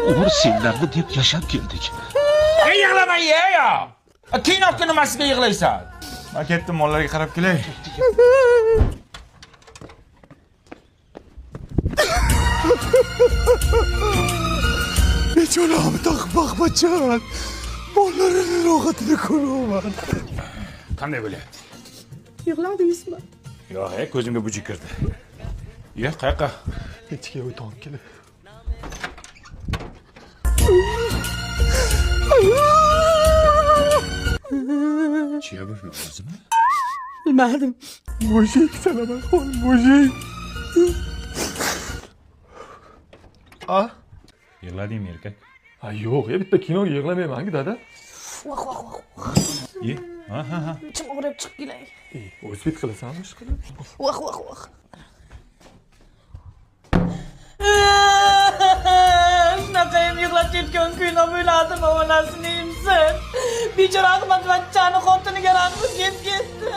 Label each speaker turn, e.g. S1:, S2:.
S1: Umr senlarni deb yashab keldik.
S2: Ey yig'lama ya. Kinoga nimasiga yig'laysan?
S3: Men ketdim, mollarga qarab kelay.
S4: Bechoram taqboqbachon. Mollarini rohatini ko'raman.
S2: Qanday bo'lyapti?
S5: Yig'ladingizmi?
S2: Yo'q, e, ko'zimga buji kirdi. Ye, qayoqqa?
S4: Ichga o't olib kelib.
S2: Chiya bu o'zimi?
S5: Bilmadim.
S4: Mujik Salamaxon, mujik. A?
S2: Yig'ladingmi erkak?
S4: Ha yo'q, ya bitta kinoga yig'lamayman-ku dada.
S5: Voh voh voh.
S2: Ye. Ha ha ha.
S5: Ichim og'rib chiqib kelay.
S4: O'zbek qilasanmi ish qilib?
S5: Voh voh voh. Shunaqa ham yig'lab ketgan kuyni o'yladim, onasini emsin. Bechora Ahmad vachchani xotiniga rahmi kelib ketdi.